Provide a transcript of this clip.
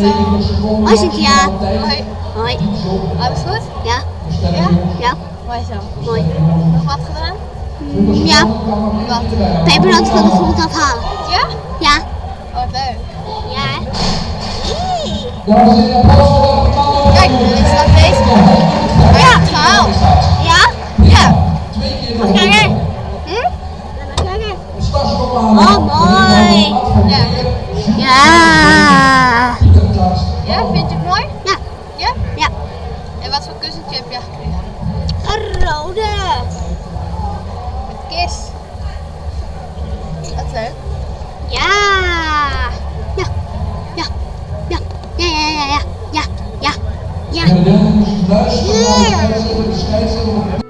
Hoi Cynthia. Hoi. Hoi. Alles goed? Ja. Ja? Ja. Mooi zo. Mooi. Nog wat gedaan? Ja. Wat? Pepernoten van de grond afhalen. Ja? Ja. Oh, wat leuk. Ja. Kijk, dit is dat bezig. Ja, het gehaald. Ja? Ja. Mag ik kijken? Hm? Mag ik kijken? Oh, mooi. Ja. Ja. Ja, vind je het mooi? Ja. Ja? Ja. En wat voor kussentje heb jij gekregen? Een rode. Met kist. Dat is leuk. Ja. Ja. Ja. Ja. Ja, ja, ja, ja. Ja. Ja. Ja. Ja.